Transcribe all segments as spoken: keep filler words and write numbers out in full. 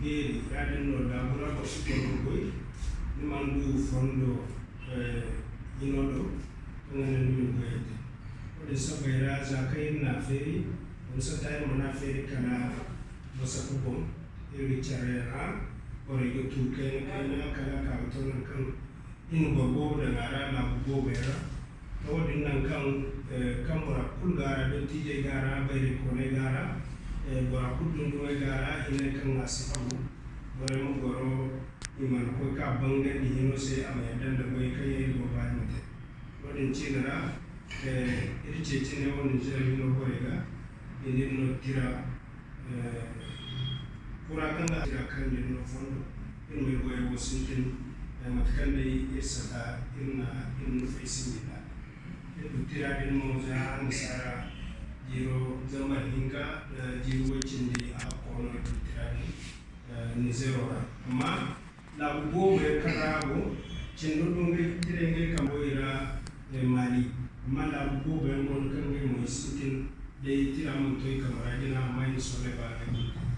Beeri, yaadin no laabu ra boro si koy ga goy, ni mana du fondo, eh, hino do, kaŋ ga naŋ ni ma ni goyey te. Wo-din sabbay ra, za kaŋ iri n'a feeri, wala sata iri mana feeri kala Masaka boŋ, iri ga care ra, borey ga tu kayna kayna, kala a ka ga to nangu kaŋ iri na boro boobo daŋ a ra, laabu boobey ra. To, wo-din nangu kaŋ, eh, kaŋ bora kulu go a ra, dottijey go a ra, bayraykooney go a ra, eh, bora kulu dundumey go a ra, hinay kaŋ a si hagu, borey ma goro, i mana koy ka bangandi hino se, a ma yadda nda goyey kaŋ yaŋ iri go ga ba iri ma te. Wo-din ciine ra, eh, iri ceeci ne wo Nizeer hino borey ga, i na iri no tira, eh, kura kaŋ ga tira kaŋ iri no fondo, iri ma iri goyey wo sintin, eh, mate kaŋ day iri sata, iri na, iri na fay sinji nd'a. Iri du tira din mo za annasaara jiiro zambar hinka, eh, jiiri way cindi a hakko no iri du tira din, eh, Nizeero ra. Amma laabu boobo yaŋ kaŋ ra a go, cindo do ngey ga tira ngey kambo i ra, eh, Mali. Amma laabu boobo yaŋ go no kaŋ ngey mo i sintin day tira mana to i kambe ra jina, amma i na sooley ba ngey ma te.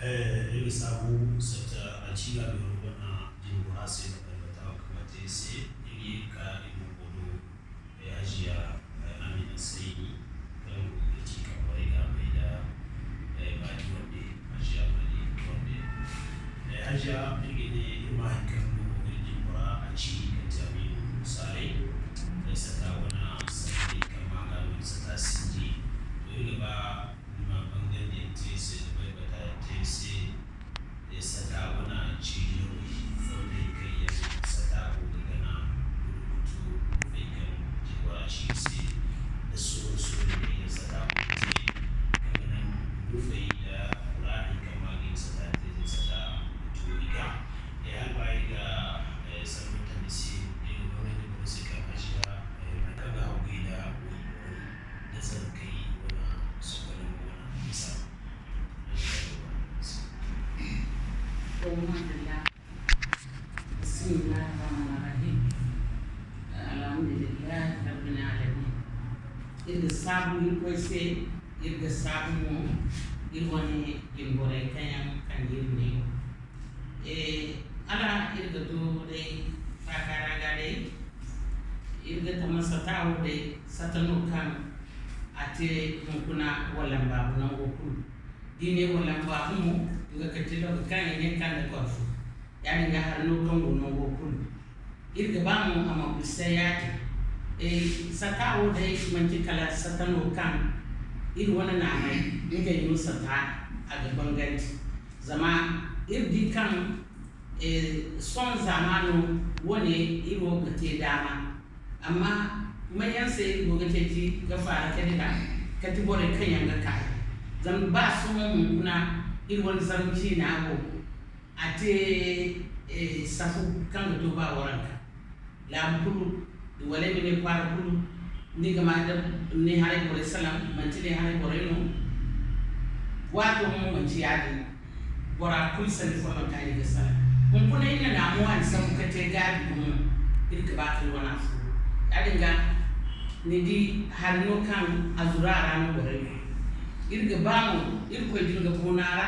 Eh, iri ga saabu sata Acila dooro wane jine bora se da balbata wo kaŋ a te se, iri ye ga ka iri bumbo do. Eh, Hajiya, eh, Amina Sayni, kaŋ go ga ti ka borey gaabay nda, eh, baani wande, Hajiya Mali wande. Eh, Hajiya, iri ga ne, iri ma hari kaŋ no iri din bora a ci, kaŋ ti Aminu Saalay. Eh, sata wane sanney kaŋ ma ga no sata sinji. To, iri ga ba ni ma bangandiyaŋ te iri se, da balbatayaŋ te iri se. Eh, sata wane ciini no, fondey kaŋ yaŋ sata go ga gana, burkutu, ngufey kaŋ jibora ci iri se, da sohõ-sohõ kaŋ yaŋ sata go ga te, kaŋ ga naŋ ngufey nda kuraaney kaŋ ma ga iri sata te, iri sata ga to i ga. Eh, hala ba iri ga, eh, sanno tandi se, iri ga doonandi boro se kaŋ a si ga, eh, mate kaŋ ga hagu i nda wayborey, da zankey wane, sohõ wane, wane misaalo. To, madalla. Bismillahi rahmani rahim. Alhamdulillahi rabbil alamin. Iri ga saabu Irkoy se, iri ga saabu mo iri wane jimborey kaŋ yaŋ kande iri neewo. Eh, hala iri ga to day, faakara ga day, iri ga tama sata wo day, sata no kaŋ a te hunkuna wallambaabu nango kulu. Da i ne wallambaabu mo, nga ga ti loga kaŋ i ne kande korfo. Yaadin ga hari no kaŋ go nango kulu. Iri ga ba mo a ma bisa yaadin. Eh, sata wo day manti kala sata no kaŋ iri wane naamey, ngey no sata a ga bangandi. Zama iri di kaŋ, eh, sohõ zaamaano wane iri wo ga te daama. Amma manyaŋ se iri go ga ceeci ga faara kani ra, kati borey kaŋ yaŋ ga kaayi. Zama ba sohõ hunkuna iri wane zamu ciina go, a te, eh, safu kaŋ ga to ba waranka. Laabu kulu, wala ay ma ne kwaara kulu, ni ga ma da ne haray borey salaŋ, manti ne haray borey no. Waato mo manti yaadin. Bora kulu sanni fo no kaŋ i ga salaŋ. Hunkuna iri na naamo a ni sambu ka te gaabi gumo, iri ga ba ka iri wana fo. Yaadin ga, ni di hari no kaŋ a zuru a ra no borey go. Iri ga ba mo, Irkoy din ga boona ra,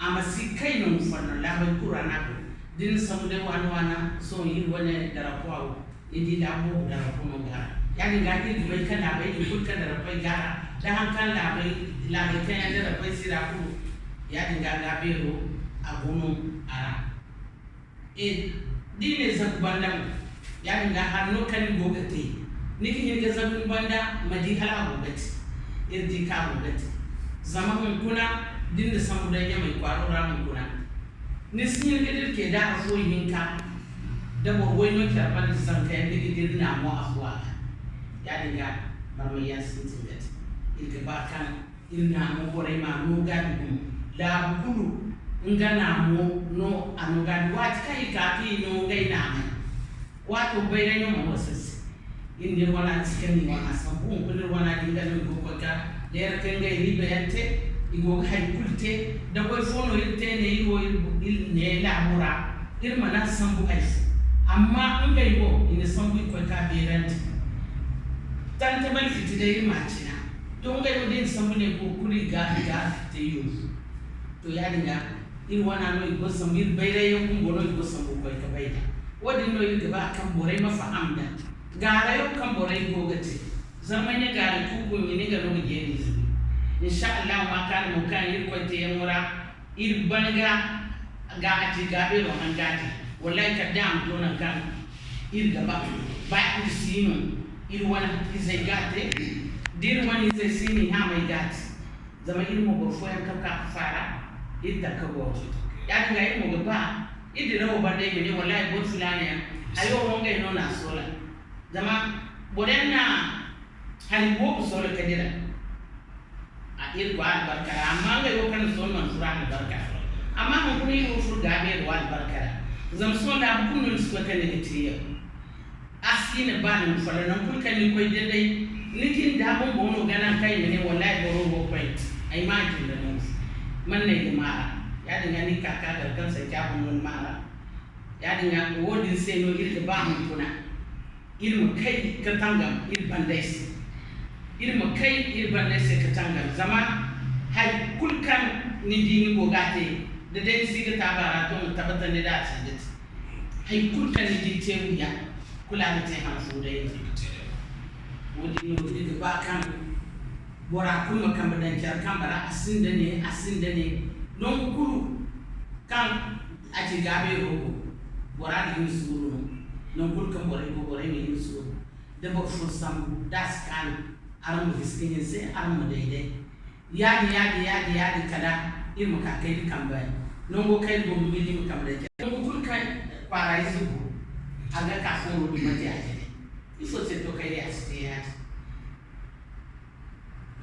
a ma si kay nangu folloŋ, laabey kulu ra no a go. Da ni na sambu day waana-waana, sohõ iri wane darapo a wo, ni di laabu boobo darapo no go a ra. Yaadin ga, iri ga bay kaŋ laabey din kulu kaŋ darapey go a ra, da haŋ kaŋ laabey, laabey kaŋ yaŋ darapey si ra kulu, yaadin ga, ga beero a go no a ra. E, da i ne zagu banda mo, yaadin ga hari no kaŋ ni go ga te. Ni ga hin ga zagu ni banda, ma di hala a go ga te. Iri di kaŋ a go ga te. Zama hunkuna, da ni na sambu day ɲamay kwaaro ra hunkuna, ni si hin ga dirke da afo ihinka, da boro way no care banda zanka yaŋ, ni ga dira naamo afo a ga. Yaadin ga, marmayyaŋ sintin ga te. Iri ga ba kaŋ Iri naamo borey ma no gaabi gumo. Laabu kulu nga naamo no a no gaabi. Waati kaŋ i ka ka i no ngey naamey, waato bayray no mana wasa se. Iri ne wana ti kaŋ i wana sambu hunkuna iri wana din ga no i go ga koy ga leera kaŋ ngey riibayaŋ te. I go ga hari kulu te. Da goy fo no iri te ne iri wo iri ne laabo ra. Iri mana sambu hari fo. Amma ngey wo i na sambu i koy ka beerandi. Tantamal fiti day iri ma cina. To, ngey wo da i na sambu ne boro kulu i ga, i ga te yo. To, yaadin ga, iri wana no i go sambu, iri bayray yaŋ bumbo no i go sambu koy ga bay nd'a. Wo-din no iri ga ba kaŋ borey ma faham nd'a. Gaarayo kaŋ borey go ga te, zarmay ne gaaray kuuku, i ne nga no ga jeeri ize. Insha Allah, ma kaanu mo kaŋ iri koy teeyaŋo ra, iri ban ga, ga a ci gaabeero hanga te. Wallahi, kala day a ma to nangu kaŋ iri ga ba. Ba iri si no, iri wane izey ga a te. Da iri wane izey si no, i haamay ga a te. Zama iri mo boro fooyaŋ kaŋ ka ga faara, iri taka go. Yaadin ga iri mo ga ba, iri dirawo banda i ma ne, wallahi, boro filaana yaŋ, hayo wo ngey no n'a soola. Zama boro yaŋ na hari boobo soola ka dira. A, iri go albarka ra, amma ngey wo kaŋ na soola mana furo albarka ra. Amma hunkuna iri wo furo gaabeero albarka ra. Zama sohõ laabu kulu no ni si koy ka ne ga te yaŋ. A si ne ba nangu folloŋ, nangu kulu kaŋ ni koy day-day, ni jinde bumbo no ga naŋ kaŋ i ma ne, wallahi, boro wo koy, ay ma a jinde nangu fo. Man no ay ga maara? Yaadin ga ni ka ka gar kaŋ say caabu no ni maara. Yaadin ga wo-din se no iri ga ba hunkuna iri ma kay ka tangam iri bandey se. Iri ma kay iri bandey se ka tangam, zama hari kulu kaŋ ni di ni go ga a te, da day ni si ga te a baara, to, ma tabbatandi da a si ga te. Hay kulu kaŋ ni di te wiya, kulu a ga te haŋ fo day no. Wo-din no iri ga ba kaŋ bora kulu ma kambe daŋ care kambe ra, a sinda ne, a sinda ne. Nangu kulu kaŋ a ci gaabeero go, bora ga hin suuru no. Nangu kulu kaŋ borey go, borey ga hin suuru. Da boro fo sambu, da a si kaanu, araŋ ma gisi ka hin se, araŋ ma day-day. Yaadin, yaadin, yaadin, yaadin, kala iri ma ka kay da kambe nango kaŋ iri go ga miila iri ma kambe day. Nango kulu kaŋ kwaara ize go, a ga ka fooro din ma te a jine. Ifo se to kay a si te yaadin?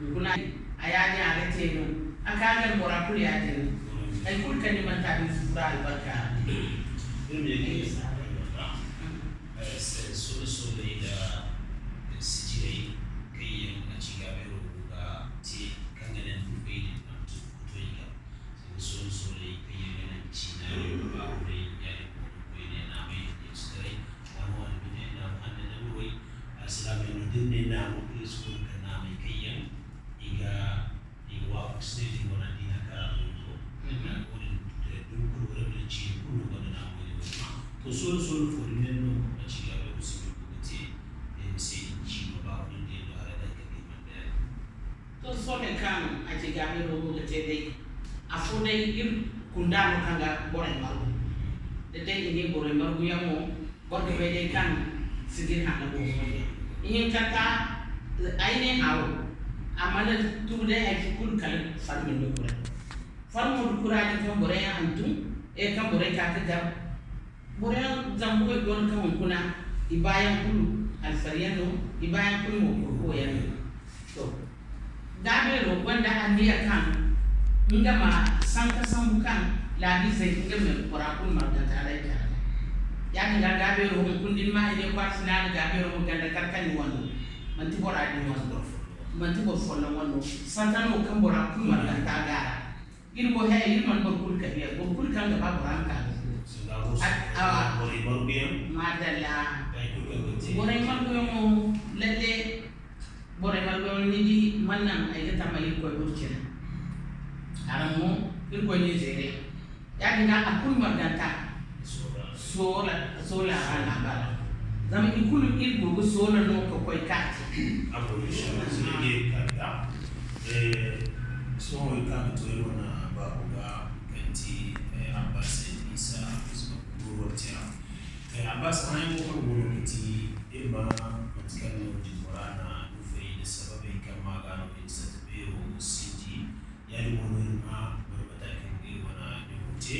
Hunkuna a yaadin a ga te no. A ka gar bora kulu yaadin no. Hay kulu kaŋ ni mana te a din si furo albarka ra. Iri ma ye ka iri ma albarka. Eh, se-, soole-sooley nda sijirey kaŋ yaŋ a ci gaabeero go ga te, kaŋ ga naŋ dufey din a ma to, to i ga. Sanda soole-sooley kaŋ yaŋ ga naŋ ciina, baahurey, yaadin mo no koyne naamey nda yeesu taray, naamo hanno bine, naamo hanno naburey, alsilaamey no da ni ne naamo kulu, i si guna ka naamey kaŋ yaŋ i ga I ga waafaku si ne din wane diina kara donto. Wo-din, eh, dumi kulu wala bine ciine kulu no gonda naamo ne wo-din. To, soolo-soolo fo din yaŋ no a ci gaabeero si ne go ga te, eh, ma se i ma ciino ba wo-din da yaŋ do haray day kaŋ ga himandi yaadin. To, sooley kaŋ a ci gaabeero go ga te day, afo day iri kunda no kaŋ ga borey margu. Da day i ne borey marguyaŋ mo, Boro ga bay day kaŋ sijiri hanno go ga wane. Ihinkanta, ay ne, hawo, a mana tugu day hay kulu kala farmi nda kuray. Farmo nda kura din kaŋ borey hantum, eh, kaŋ borey ka ga gar. Boroyaŋ zambukoy go no kaŋ hunkuna, i baayaŋ kulu alfariyaŋ no, i baayaŋ kulu mo kurkoyaŋ no. To, Gaabeero gonda anniya kaŋ nga ma sanka sambu kaŋ laabiizey nga ma bora kulu marganta day care. Yaadin ga Gaabeero hunkuna da ni ma ay ne kwaara sinaana Gaabeero ma ganda kar kaŋ ni wando. Manti bora din wando. Manti boro folloŋ wando. Santa no kaŋ bora kulu marganta ga a ra. Iri wo, he, iri mana boro kulu kabiya. Boro kulu kaŋ ga ba bora ma ka ga furo. Borey marguyaŋ. Madalla. Borey marguyaŋo lalle. Borey marga ni di, man naŋ ay ga tama Irkoy burcina. Araŋ mo, Irkoy ne zeere. Yaadin ga a kulu marganta. Soola, soola ra no a bara. Zama i kulu iri go ga soola no ka koy ka te. A go, inshallah, zirge kanda. Eh, sohõ iri ka ga to iri wane baabo ga kaŋ ti, eh, Abbas Isa, Abbas Bakuru Watira. Eh, Abbas, hããyaŋo kaŋ go no ga ti, iri ma mate kaŋ no din bora na nufey nda sababey kaŋ ma ga no iri sata beero sinji. Yaadin mo no iri ma boro mate kaŋ iri wane ɲaŋo te.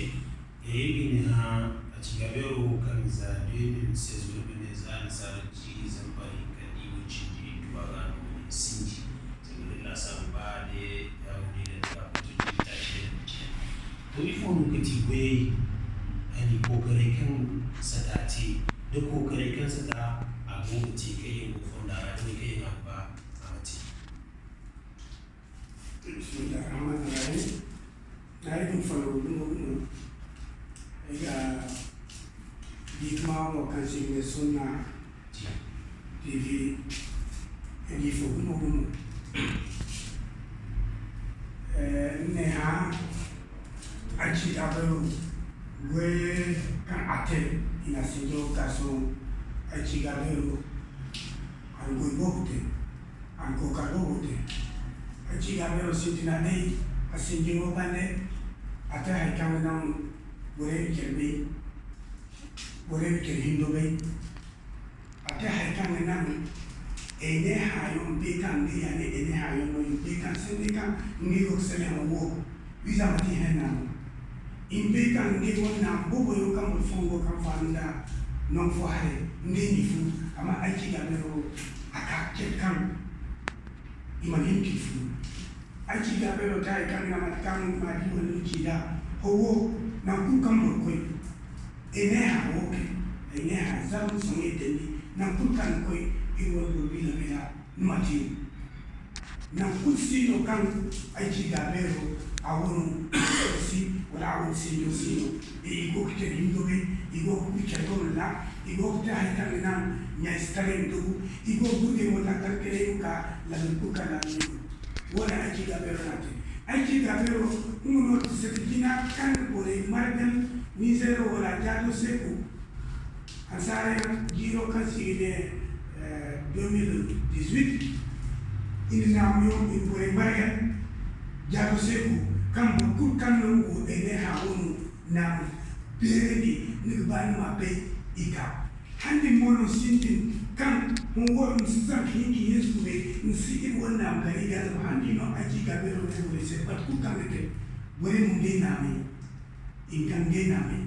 Eh, iri ga ni hã, a ci ga beero wo kaŋ za deux mille seize wala bine za annasaara jiiri zambar hinka da i way cindi hinka ba ga no iri sinji. Zama da iri laasaabu ba day, Yahuudi day, da ga koy to jiiri taaci day no ciya. To, ifo no ga ti goyey, hani kookaray kaŋ sata te, da kookaray kaŋ sata a go ga te, kaŋ yaŋ go fonda ra, da way kaŋ yaŋ a ga ba a ma te? Bismillahir Rahmanir Rahim. Naari din follow gumo gumo. Ay ga di kuma mo kaŋ se i ga ne Sunna T V. Ay ga ifo gumo gumo. Eh, ne hã, Ay ci gaabeero goy kaŋ a te, i na sinjo ka sohõ. Ay ci gaabeero, a na goy boobo te, a na kookar boobo te. Ay ci gaabeero sintina day, a sinjiŋo bande, a te hari kaŋ ga naŋ borey ma care bay, borey ma care hindo bay. A te hari kaŋ ga naŋ, ay ne haayaŋ bay kaŋ ngey ya ne, ay ne haayaŋ no, bay kaŋ sanni kaŋ ngey go ga salaŋ wo, wiiza ma te ihenna no. I ma bay kaŋ ngey wane naama boobo yaŋ kaŋ boro fooyaŋ go kaŋ faanu nda nangu fo haray, ngey n'i fu, amma ay ci gaabeero wo, a ka care kaŋ i mana hin k'i fu. Ay ci gaabeero te hari kaŋ ga naŋ mate kaŋ ma di wala ni ci nd'a, hawo, nangu kulu kaŋ boro koy, Ay ne hã wo kay, ay ne hã zama sohõ ay dandi, nangu kulu kaŋ ni koy, iri wane boro biila me ra, ni ma te. Nangu kulu si no kaŋ ay ci gaabeero, a wano, si, wala a wano sinjo si no. I go ga care hindo bay, i go ga care gomna ra, i go ga te hari kaŋ ga naŋ ɲaysitaray ma dogu, i go ga gurgay mo lakkal kanay ma ka, lakkal kulu kaŋ ra ni go. Wo-ne ay ci gaabeero no a te. Ay ci gaabeero, nga no ti sati jina kaŋ borey margan Nizeero wala Jaado Seeku. Annasaara yaŋ jiiro kaŋ se i ga ne, eh, deux mille dix-huit, i na naamuyaŋ, i na borey margan Jaado Seeku, kaŋ boro kulu kaŋ no nga wo, ay ne hã wo no, naamu beerandi, ni ga ba ni ma bay, i ka. Handi mo no sintin kaŋ hongo ni si zanka hinka hinza gumey, ni si iri wane naamu gari ga zama handi no ay ci gaabeero te borey se, batu kulu kaŋ ga te, borey mo ngey naamay, i ga ngey naamay.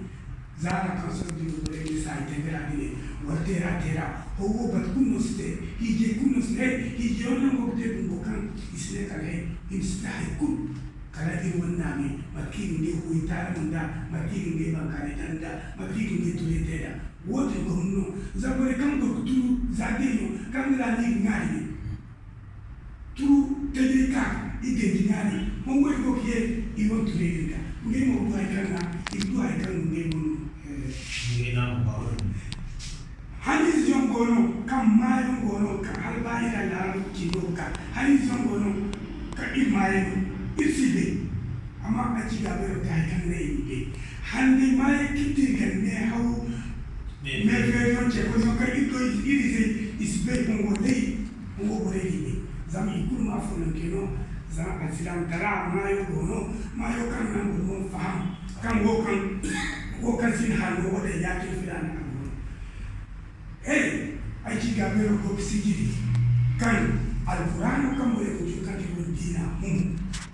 Zaara kaŋ sohõ din borey ga saayi te bera ga ne, wala teera teera, hongo batu kulu no si te, hiijay kulu no si te, hey, hiijay wane nango ga te bumbo kaŋ i si ne kala hey, i ma si te hay kulu. Kala iri wane naamay, mate kaŋ i ga ngey huuy taara nda, mate kaŋ i ga ngey bankaanay taara nda, mate kaŋ i ga ngey turay te nda. Wo-din gomni no, zama borey kaŋ go ga turu za day no, kaŋ ga ra no i ga ŋwaari ne. Turu tajay ka, i ganji ŋwaari, mo wo i go ga ye, i wane turay din ga. Ngey mo ga du hari kaŋ ra, i ga du hari kaŋ no ngey wane, eh, ngey naamo ba wane. Haniize yaŋ go no, kaŋ maayaŋ go no, kaŋ hala ba iri Allaha no ga ci no ga ka. Haniize yaŋ go no, kaŋ iri maayaŋ no, iri si bay. Amma ay ci gaabeero te hari kaŋ no i ma bay. Handi maayaŋ kaŋ iri ga ne haw, me feeriyaŋ ce koy yaŋ kaŋ iri do iri izey, i si bay boŋ wo day. Wo borey din ne, zama i kulu ma follonkey no, zama alsilaamtara maayo go no, maayo kaŋ naŋ boro boŋ faham, kaŋ wo kaŋ, wo kaŋ si ni hanno wo day ya-cine filaana a go no. Hey, ay ci gaabeero go ga sijiri, kaŋ Alkuraano kaŋ borey go ga jin kaŋ te wala diina hum,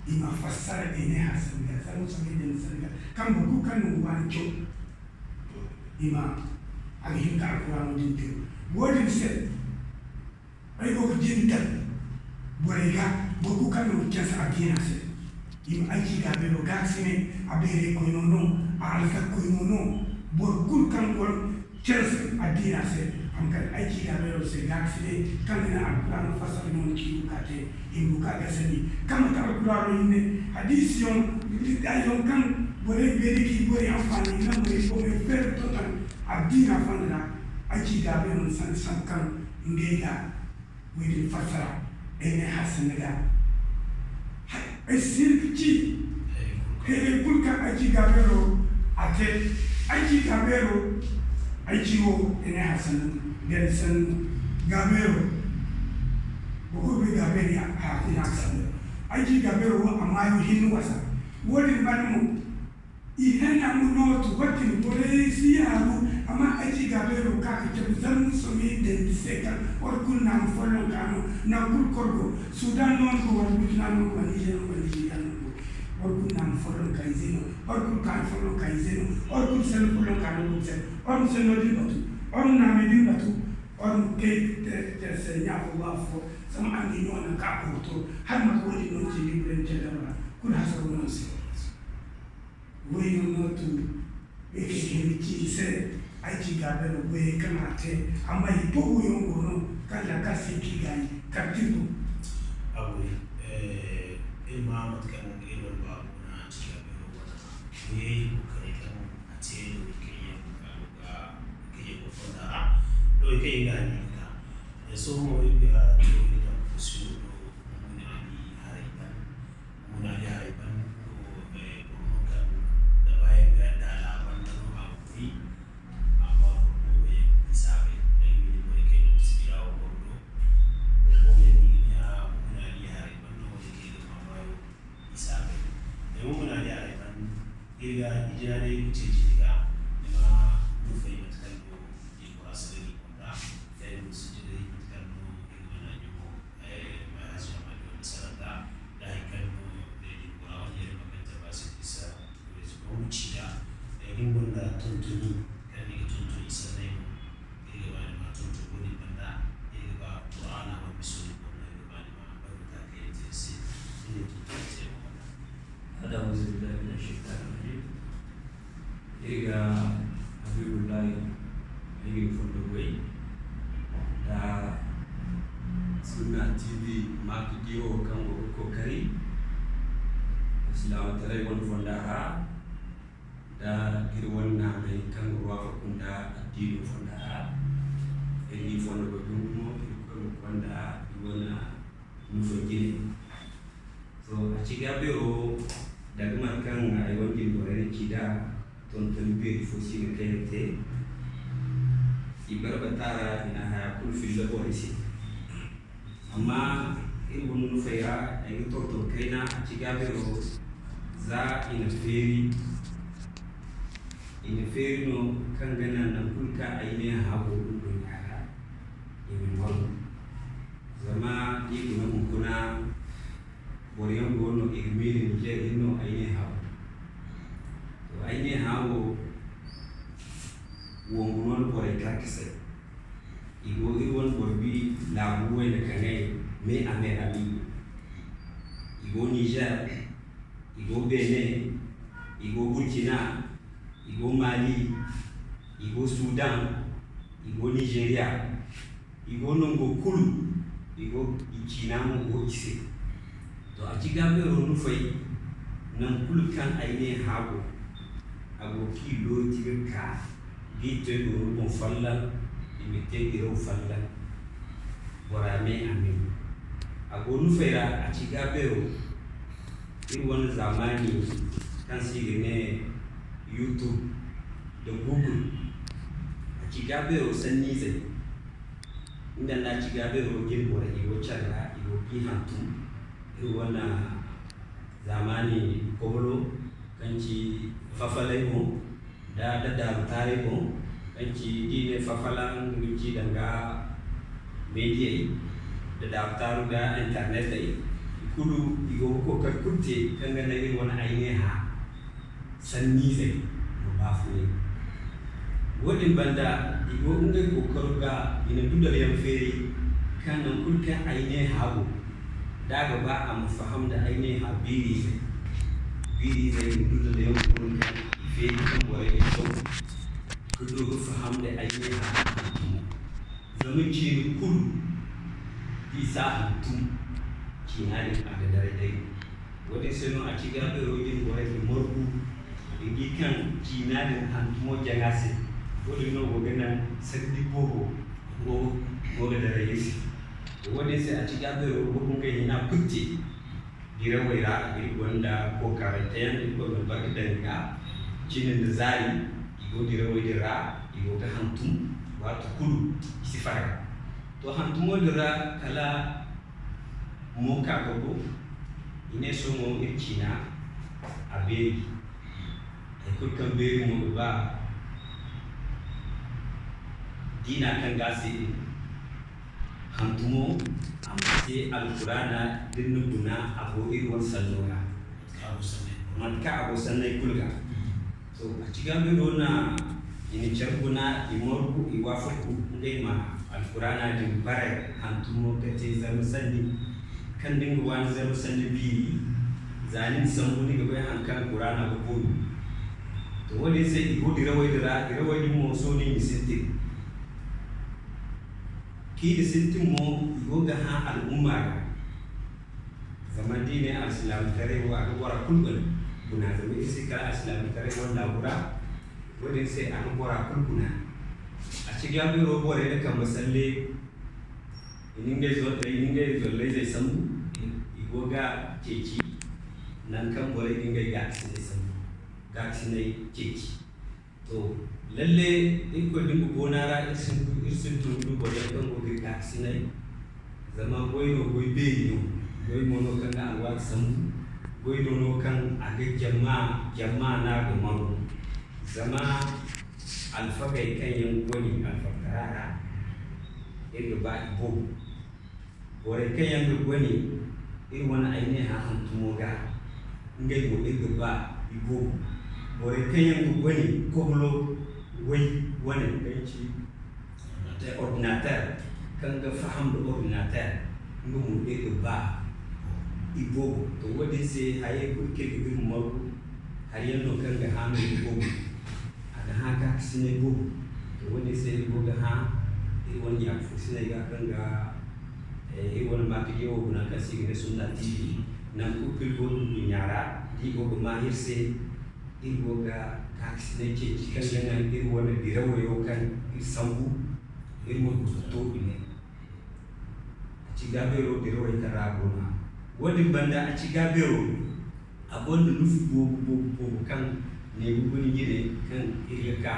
i ma fassara day ne hã Senegal, zama sohõ day ne Senegal, kaŋ boro kulu kaŋ no ga waani caw, i ma, a ga hin ka Alkuraano din te. Wo-din se, Ay go ga jin daŋ borey ga, boro kulu kaŋ no ga canse addiina se. I ma ay ci gaabeero gaakasinay, a beeraykoyno no, a arzakkoyno no. Boro kulu kaŋ go canse addiina se, a ma kande ay ci gaabeero se gaakasinay, kaŋ ga naŋ Alkuraano fassara no, i ma ci du ka te, i ma du ka gasandi. Kaŋ manti Alkuraano hinne, hadiisi yaŋ, ay yaŋ kaŋ borey beeri ka i borey anfaani, i naŋ borey boŋey feeri tonton addiina fonda ra, ay ci gaabeero no sanni sambu kaŋ ngey ga Wo-din fassara, ay ne hã sanni ga. Hay, ay si hin ga ci, hayey kulu kaŋ ay ci gaabeero a te, ay ci gaabeero, ay ci wo, ay ne hã sanni, ganda sanni gaabeero. Boro kulu bay gaabeero ya, hã, i ne hã sanni. Ay ci gaabeero wo, a maayo hinne wasa. Wo-din banda mo, I henna mo nootu, wo-din borey si yaaru, amma ay ci gaabeero ka ga cabe zangu sohõ dandi se kaŋ boro kulu naama follonka no, nangu kulu koro go. Sudan no ni go, wala Burkina no ni go, wala Niger no ni go, wala Nigeria no ni go. Boro kulu naama follonka ize no, boro kulu kaani follonka ize no, boro kulu sanni follonka no go ga sanni. Boro ma sanno din batu, boro ma naamay din batu, boro ma kay te, te se ɲa fo, ba fo, zama a ma di no nangu kaŋ a kooto, hala mate wo-din no ni ci ni boro ni ce dama ra, kulu hasaro no ni se. Wayno no tun, iri ga hin ga ci i se, ay ci gaabeero goyey kaŋ a te, amma i boobo yaŋ go no, kaŋ lakkal si k'i gaayi, kala da iri go. A goy, eh, iri ma mate kaŋ iri wane baabo na ci gaabeero wane goyey kokarey kaŋ a te no, iri kaŋ yaŋ ga, iri kaŋ yaŋ go fonda ra, da iri kaŋ yaŋ ga a ɲaŋ ga ka. Eh, sohõ mo iri ga to iri daŋ kusino do, Munaadi haray ban. Munaadi haray ban, eh, boro no kaŋ ceeci ni ga, ni ma du fay mate kaŋ no i bora salaŋ i konda, feeri mo sijirey mate kaŋ no i ga mana ɲumo, eh, ma haziya ma di wanda saranda, da hay kaŋ no, eh, din bora wani yare ma kanta ba se isa, eh, zuba wuci da, eh, din gonda tontoni, kaŋ ni ga tontoni sanney mo, iri ga ba ni ma tonton woodin banda, iri ga ba Qur'ana wane misooni boŋ no, iri ga ba ni ma barmata kaŋ iri te ni se, ni ma tonton te mo banda. Hada, auzu billahi mina shaytani rajim. Iri ga Habibullahi, ay ga ni fondo goy, da Sunna T V, Maaka Diyo kaŋ go ga kookari, alsilaamataray wane fonda ra, da iri wane naanay kaŋ ga waafaku nda addiino fonda ra. Iri ga i fondo goy gumo, Irkoy ma konda i wane nufo jine. To, a ci ga beero, danga mate kaŋ ay wane jine borey na ci nd'a, tontoni beeri fo si no kaŋ iri te. I barbata ra, i na haya kulu filla borey se. Amma iri wane nufey ra, ay ga tonton kayna a ci ga beero, za i na feeri, i na feeri no kaŋ ga naŋ nangu kulu kaŋ ay ne hã go ndunnya ra, i ma ŋwaro. Zama iri guna hunkuna, boro yaŋ go no i ga miila Niger iri no ay ne hã go. To, ay ne hã go, wongu no borey karkasay. I go iri wane boro bi laabu wayna kaŋay me a me ra no i go. I go Niger, i go Benin, i go Burkina, i go Mali, i go Sudan, i go Nigeria, i go nango kulu, i go, i ciina mo go i se. To, a ci ga beero nufey, nangu kulu kaŋ ay ne hã go, a go k'i looti ga ka, g'i te goro boŋ folloŋ, i ma te diraw folloŋ, bora me a me. A go nufey ra, a ci ga beero, iri wane zaamaani kaŋ se i ga ne YouTube nda Google, a ci ga beero sanniizey. Nga nda a ci ga beero jine borey, i go care ra, i go g'i hantum. Iri wane zaamaani kobolo kaŋ ci fafalay boŋ, da, da daaru taaray boŋ, kaŋ ci, d'i ne fafala, nga ga ci danga mediyey, da daaru taaru ga internetey, i kulu, i go ga kookari kulu te, kaŋ ga naŋ iri wane ay ne hã sanniizey ma baafunay. Woodin banda, i go ngey kookaro ga, i na dudal yaŋ feeri, kaŋ nangu kulu kaŋ ay ne hã go, d'a ga ba a ma faham nda ay ne hã biiriizey. Biiriizey na dudal yaŋ guna kaŋ i feeri kaŋ borey ga caw, ga du ga faham nda ay ne hã hantumo. Zama ciine kulu, d'i si a hantum, ciina din a ga daray day. Woodin se no a ci ga beero jine borey ga margu, i di kaŋ ciina din hantumo jaŋ a se. Woodin no go ga naŋ sanni boobo go, go ga daray iri se. Woodin se a ci ga beero go ga ngey hina kulu te. Dirawey ra, iri gonda kookarante yaŋ, Irkoy ma albarka daŋ i ga. Cine nda zaari, i go dirawey din ra, i go ga hantum, waati kulu, i si farga. To, hantumo din ra, kala mo ka ga go, i ne sohõ iri ciina, a beeri. Hay kulu kaŋ beeri mo ga ba, diina kaŋ ga a se din. Hantumo, a ma te Alkuraana da ni na guna, a go iri wane sanno ra. Mate kaŋ a go sanney kulu ga. To, a ci ga beero na i na care guna, i margu, i waafaku ngey ma Alkuraana din bare hantumo ga te zarma sanni, kaŋ da nga waani zarma sanni biiri, za ni na sambu, ni ga bay haŋ kaŋ Alkuraana ga boori. To, woodin se i go dirawey din ra, dirawey din mo sohõ no i na sintin. Kaŋ i na sintin mo, i go ga hã al'umma ra. Zama da i ne alsilaamataray wo, a ga bora kulu guna. Zama iri si kala alsilaamataray wane laabu ra, woodin se a ga bora kulu guna. A ci ga beero borey na kambe salle, i na ngey zol-, i na ngey zollayzey sambu, i go ga ceeci, nangu kaŋ borey ga ngey gaakasinay sambu, gaakasinay ceeci. To, lalle, Irkoy bumbo boona ra, iri sin-, iri sintin ga du boro yaŋ kaŋ go ga iri gaakasinay. Zama goy no, goy beeri no. Goy mo no kaŋ ga alwaati sambu. Goy no, no kaŋ a ga jama, jama no a ga margu. Zama alfagey kaŋ yaŋ goni alfagtara ra, iri ga ba i boobo. Borey kaŋ yaŋ ga goni iri wane ay ne hã hantumo ga, ngey mo iri ga ba i boobo. Borey kaŋ yaŋ ga goni koblo way wane kaŋ ci ordinateur, kaŋ ga faham nda ordinateur, nga mo iri ga ba i boobo. To, wo-din se, hayey kulu kaŋ iri ga du margu, hari yaŋ no kaŋ ga hã no i boobo. A ga hã gaakasinay boobo. To, wo-din se iri go ga hã iri wane ɲaafursiney ga, kaŋ ga, eh, iri wane maakadiyo wo guna, kaŋ se i ga ne Sunna T V. Nangu kulu kaŋ iri go nduɲɲa ra, da i go ga maa iri se, iri go ga gaakasinay ceeci kaŋ ga naŋ iri wane dirawo yaŋ kaŋ iri sambu, iri ma du ga to i ne. A ci gaabeero dirawey kaŋ ra a go no. Wo-din banda, a ci gaabeero, a gonda nufu boobo, boobo, boobo kaŋ neewu guna jine kaŋ iri ga ka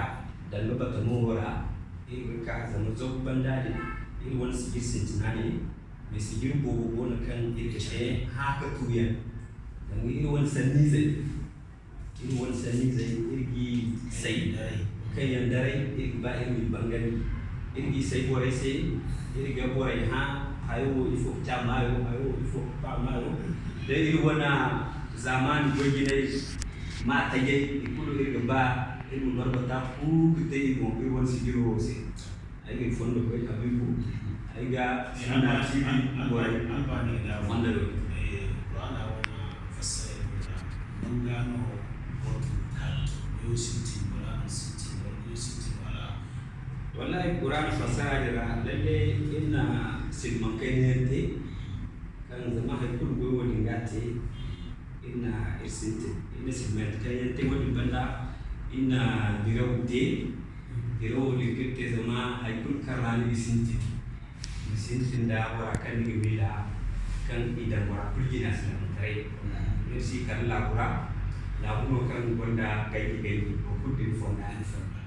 danga batamo wo ra. Iri ga ka zama zagu banda din, iri wane sijir sintina ne, mais sijir boobo go no kaŋ iri ga te hã ka tuuyaŋ. Danga iri wane sanniizey, iri wane sanniizey, iri g'i say kaŋ yaŋ daray, iri ga ba iri m'i bangandi. Iri g'i say borey se, iri ga borey hã, hayo wo ifo ga ca maayo, hayo wo ifo ga ba maayo. Da iri wane zaamaani goy-jinay maa tajay, i kulu iri ga ba iri ma barbata kulu ga te i boŋ iri wane sijiro wo se. Ay ga ay fondo koy Habibu, ay ga Sunna T V borey fondo do. Qur'ana wane fassara iri ga, manga no boro tun ga kaanu to, goyo sintin wala a sintin wala goyo sintin wala. Wallahi, Qur'ana fassara din ra, lalle iri na silmaŋ kayna yaŋ te, kaŋ zama hay kulu goy wo-din ga te, iri na iri sintin, iri na silmaŋ kaŋ yaŋ te wo-din banda, iri na diraw te, dirawo din kaŋ iri te zama hay kulu kaŋ ra ni ga sintin, ni sintin nda bora kaŋ ni ga miila kaŋ i daŋ bora kulu jina silamaŋ taray. Iri si kala laabu ra, laabu no kaŋ gonda ganji ganji, boro kulu da ni fonda, ni fonda.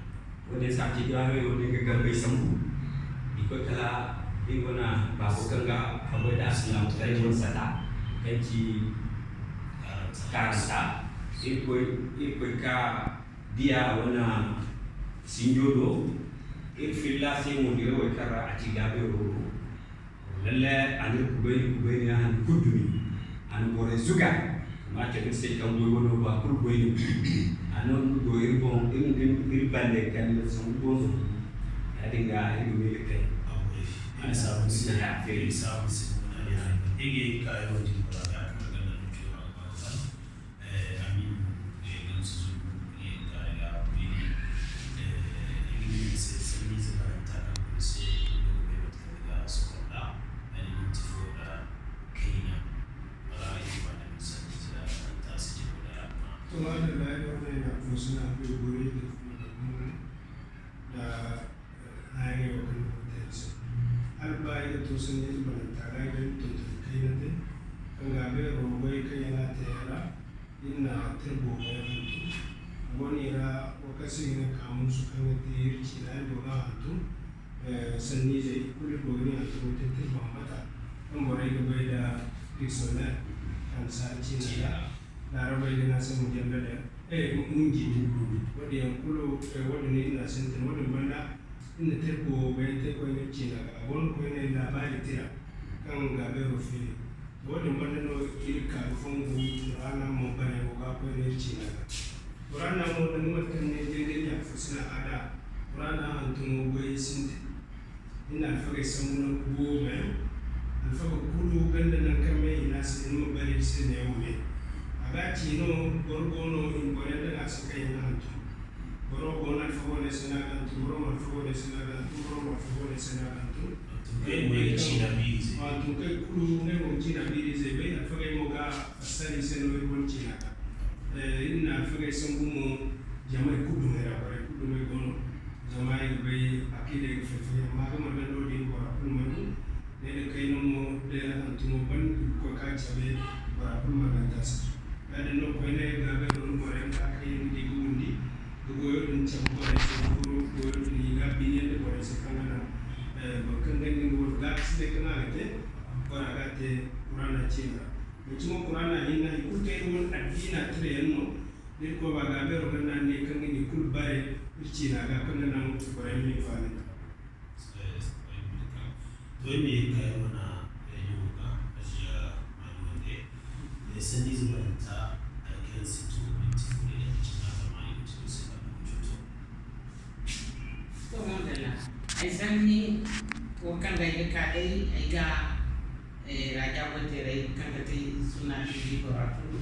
Wo-din se a ci ga hayo wo-din ga gambey sambu. I koy kala iri wane baabo kaŋ ga haggoy da alsilaamataray wane sata kaŋ ci karanta. Iri koy, iri koy ka diya wane sinjo do. Iri filla se mo dirawey kaŋ ra a ci gaabeero go. Lalle, a na iri kubayni, kubayni, a na kulu dumi. A na borey zuga. Amma a cabe iri se kaŋ goy wano ba kulu goy no. A na go iri boŋ, iri, iri, iri bande kande sangu boŋ. Yaadin ga iri ga miila kay. Iri saabu se, iri saabu se. Iri ga ka yaŋ din bora ga kala ganda no ke wa ba. Eh, Aminu, eh, Gamsu Zungu, eh, ka ga wili, eh, iri ga ne se, sanni ze baranta kaŋ kulu se, iri go ga bay mate kaŋ ga sohõ da, ay na minti fo da kayna, wala iri ga ba da sanni ze baranta se jiro da, amma. To, madalla, ay ga wane ya fo suna ko bore da kuma da kuma da Hayaŋey wo kaŋ ni go ga te iri se. Hala ba iri ga to sanni ize bananta ra, iri ga tonton kayna te, kaŋ ga beero goy kaŋ yaŋ a te yaŋ ra, iri na te boobo yaŋ hantum. A go no i ra, wo kaŋ se i ga ne kaamuusu kaŋ ga te iri ciina, iri go ga a hantum. Eh, sanniizey kulu iri go ga ne hantumo te, te bambata, kaŋ borey ga bay nda dictionnaire, kaŋ annasaara ciina ra. Laarabey ga ne a se mujallada, eh, mu-, munji. Wo-din yaŋ kulu, eh, wo-din no iri na a sintin. Wo-din banda, iri na te boobo yaŋ te koyne ciina ga. A go no koyne laabaari tira, kaŋ ga beero feeri. Wo-din banda no iri ka ga fongu Qur'aana mo bare wo ga koyne iri ciina ga. Qur'aana mo, danga mate kaŋ ne jangay ɲa fo sina a da, Qur'aana hantumo goyey sintin. Iri na alfagey sambu nangu boobo yaŋ. Alfaga kulu ganda nangu kaŋ me i ne a se, ni ma bare iri se neewo me. A ga ci no, boro go no, i na boro yaŋ daŋ a se kaŋ i na hantum. Boro go no, alfago ne se no a ga hantum, boro mo alfago ne se no a ga hantum, boro mo alfago ne se no a ga hantum. Hantum kaŋ mo ga ciina biiri ize. Hantum kaŋ kulu ngey mo ga ciina biiri ize bay, alfagey mo ga fassara i se no iri wane ciina ga. Eh, iri na alfagey sambu mo, jamey kulu dumey ra, borey kulu dumey go no. Zama i ga bay, akiidey ga fay-fay, amma a ga marga no din bora kulu mana du. Ne da kayna mo, da hantumo ban, i ga koy ka cabe, bora kulu marganta se. Yaadin no koyne ga beero no borey ga ka kayandi ga windi, ga goyo din cabe borey se, ga goyo din i ga biniyaŋ da borey se kaŋ ga naŋ, eh, boro kaŋ ganda nga wano gaakasinay kaŋ a ga te, bora ga a te Qur'aana ciina ra. Manti mo Qur'aana hinne, hay kulu kaŋ iri wane addiina tirayaŋ no, D'Irkoy ba, laabeero kaŋ no a ne kaŋ ga ni kulu bare iri ciina ga, kaŋ ga naŋ borey ma hinfaani nd'a. To, iri ma ye ga ka iri wane reunion ga, Hajiya Maani Wande, ne sanniize bananta, hari kaŋ si to minti fo day, da ga cina zama iri ga cina se kala ga cuto. To, madalla. Ay sanni wo kaŋ ga ay ga ka day, ay ga, eh, raja goy teerey kaŋ ga te Suna T V bora kulu,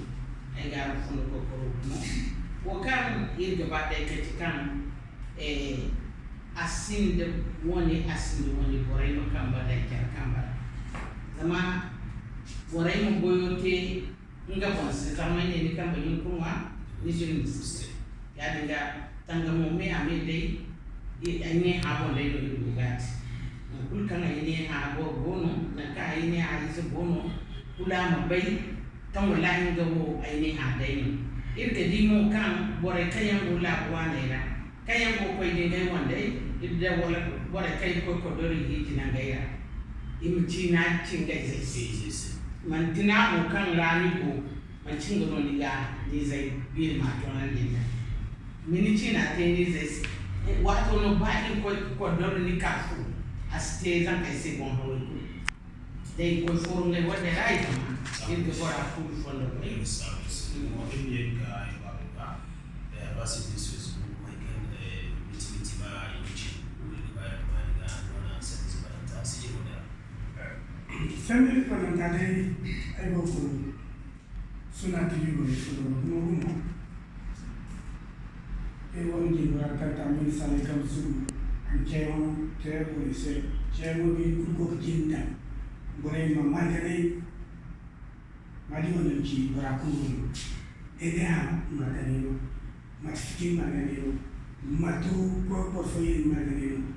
ay ga araŋ fondo kokoro gumo. Wo kaŋ iri ga ba day ka ci kaŋ, eh, a sinda wane, a sinda wane, borey ma kamba day care kamba ra. Zama borey ma goyo te nga boŋ se, zama ay ne ni kambe ɲun ka ŋwa, ni si ni se. Yaadin ga, tangamo me a me day, i, ay ne hã boŋ day no iri go ga te. Nangu kulu kaŋ ay ne hã boro go no, nangu kaŋ ay ne hã ize go no, kulu a ma bay kaŋ wallaahi nga wo ay ne hã day no. Iri ga di mo kaŋ borey kaŋ yaŋ go laabu waaney ra, kaŋ yaŋ go ga koy da ngey wandey, da wala borey kaŋ i ga koy kordoro i ga i jina ngey ra. I ma ciina ci ngey zey se. Manti naabo kaŋ ra ni go, manti nga no ni ga ni zey biiri ma toonandi nd'a. Ma ni ciina te ni zey se. Waato no ba i ga koy kordoro ni ka fu, a si te zankey se boŋ haway kulu. Day koy furo ngey wane ra i zama iri ga bora kulu fondo koy. Iri ma ye ga ay baabo ga, eh, ba si din so ize mo, hay kaŋ, eh, miti miti ba i ma ci, iri ga ba iri ma ni ga, no na sanni ize bananta si iri wane ra. Sanni ize bananta day, ay go ga Suna T V borey fo no gumo gumo. Iri wane jine bora kaŋ ta Aminu Saleh Gamsu, a na cayyaŋo te borey se. Cayyaŋo din kulu go ga jinde daŋ borey ma marganay. Ma di wane ci bora kulu no. Day day a marganay no. Mate fiti ni marga neeno, mate boro fooyaŋ ni marga neeno,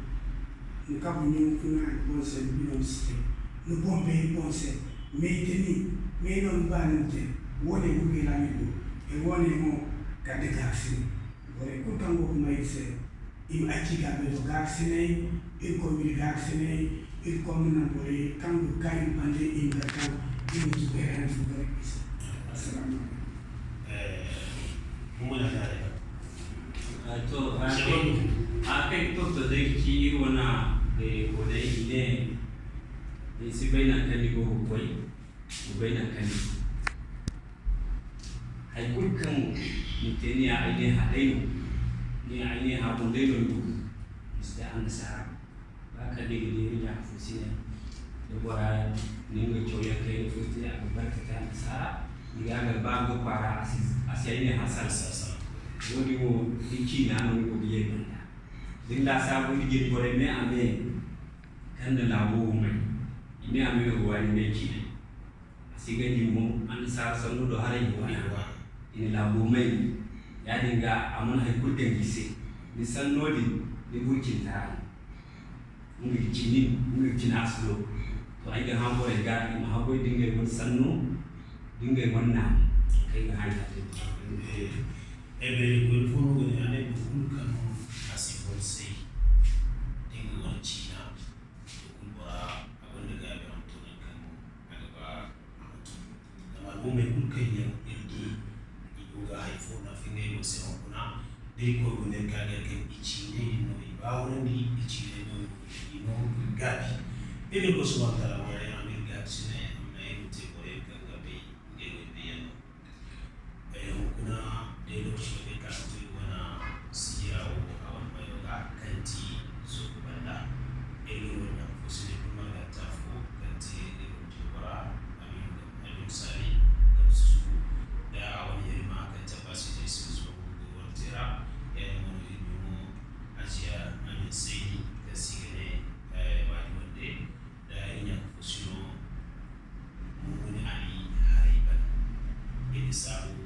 ni kabu ɲunkuna ni boŋ se, ni bino ma si te, ni boŋ bay ni boŋ se, me te ni, me no ni ba ni ma te, woone ga beera ni do, e woone mo kala da gaakasinay. Borey kulu kaŋ go ga may iri se, i ma acci gaabey do gaakasinay, Irkoy ma iri gaakasinay, Irkoy ma naŋ borey kaŋ go ga ka iri bande, i ma bay kaŋ iri ma tun bayray hari fo ga iri se. Assalaamu alaykum. Eh, Mummuna Gaare. Ah, to, ah, Seconde. Ah, kaŋ tonton day ga ci iri wane, eh, wane i ne, ni si bay nangu kaŋ ni go ga koy, ni bay nangu kaŋ ni go. Hay kulu kaŋ ni te, ni ya ay ne hã day no, ni ya ay ne hã boŋ day no ni go, ni si te annasaara. Ba kala day ga di iri ɲa fo si ne, da bora na nga cawyaŋ kayna fo te, a ga barkate annasaara, ni ga a gar ba nga kwaara, a si, a si ay ne hã sara. Sara, sara. Wo-din wo, ni ciina no ni go ga ye banda. Da ni laasaabu, ni jine borey me a me, kaŋ na laabo wo may. I me a me no ga waani me ciinay. A si ganji mo, annasaara sanno do haray i ga waana. I na laabo may. Yaadin ga, a mana hay kulu ganji se. Ni sanno din, ni burcinta no. Nga ga cini, nga ga cina si do. To, ay ga hã borey ga, i ma haggoy da ngey wane sanno, da ngey wane naanu, kaŋ ay ga hã i ga te. Eh, eh, beeri koyne fo no ga ne, a ne, boro kulu kaŋ a si boro say, da nga wane ciina, to, kulu bora, a gonda gaabi, a ma to nangu kaŋ a ga ba. Zama al'ummey kulu kaŋ yaŋ iri di, i go ga hay fo nafa ngey boŋ se hunkuna, da Irkoy go ne ka gay kaŋ i ciiney din no i baawanandi, i ciiney no i no i gaabi. Iri Irkoy Subhaanahu wa Taala wane yaŋ, iri gaakasinay, amma iri ma te borey kaŋ ga bay ngey wo bayyaŋ no. Eh, hunkuna day lokaci wo day ka to iri wane sijira wo a wane mayo ga kaŋ ti Soogu banda. Iri ga iri wane ɲa fo si ne kulu marganta fo kaŋ ti iri wane jinbora Aminu, Aminu Saali Gamsu Sugu nda a wane hirima kaŋ ti Ambassador Sirzu Gudu Warte ra. Yaadin mo no iri ɲumo Hajiya Amina Sayni kaŋ se i ga ne, eh, Maadi Wande. Da iri ɲa ka fo sino Mummuni Ali haray bana. Iri saabu